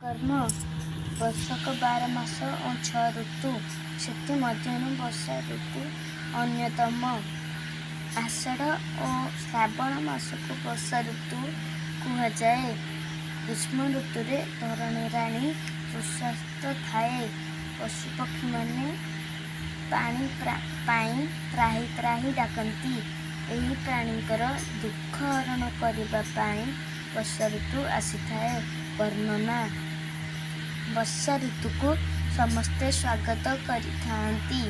କର୍ମ। ବର୍ଷକ 12 ମାସ ଓ 6 ଋତୁ। ସେଥିମଧ୍ୟରୁ ବର୍ଷା ଋତୁ ଅନ୍ୟତମ। ଆଷାଢ଼ ଓ ଶ୍ରାବଣ ମାସକୁ ବର୍ଷା ଋତୁ କୁହାଯାଏ। ଗ୍ରୀଷ୍ମ ଋତୁରେ ଧରଣୀ ରାଣୀ ତୃଷାର୍ତ୍ତ ଥାଏ। ପଶୁପକ୍ଷୀମାନେ ପାଣି ପାଇଁ ତ୍ରାହି ତ୍ରାହି ଡାକନ୍ତି। ଏହି ପ୍ରାଣୀଙ୍କର ଦୁଃଖ ହରଣ କରିବା ପାଇଁ ବର୍ଷା ଋତୁ ଆସିଥାଏ। ବର୍ଣ୍ଣନା: ବର୍ଷା ଋତୁକୁ ସମସ୍ତେ ସ୍ୱାଗତ କରିଥାନ୍ତି।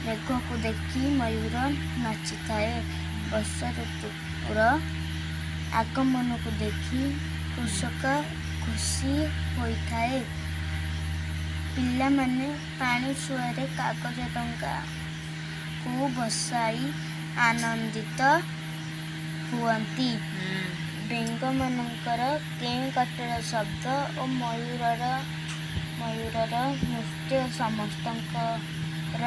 ମେଘକୁ ଦେଖି ମୟୂର ନାଚିଥାଏ। ବର୍ଷା ଋତୁର ଆଗମନକୁ ଦେଖି କୃଷକ ଖୁସି ହୋଇଥାଏ। ପିଲାମାନେ ପାଣି ସୁଅରେ କାଗଜ ଡଙ୍ଗାକୁ ଭସାଇ ଆନନ୍ଦିତ ହୁଅନ୍ତି। ବେଙ୍ଗମାନଙ୍କର କେଁ କଟର ଶବ୍ଦ ଓ ମୟୂରର ନୃତ୍ୟ ସମସ୍ତଙ୍କର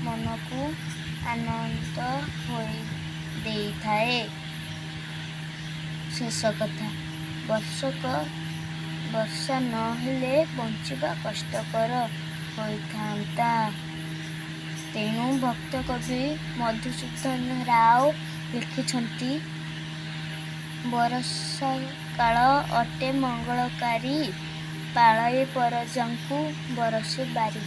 ମନକୁ ଆନନ୍ଦ ଦେଇଥାଏ। ଶେଷ କଥା, ବର୍ଷା ନ ହେଲେ ବଞ୍ଚିବା କଷ୍ଟକର ହୋଇଥାନ୍ତା। ତେଣୁ ଭକ୍ତକବି ମଧୁସୂଦନ ରାଓ ଲେଖିଛନ୍ତି, ବରଷାକାଳ ଅଟେ ମଙ୍ଗଳକାରୀ, ପାଳଇ ପରଜାଙ୍କୁ ବରଷେ ବାରି।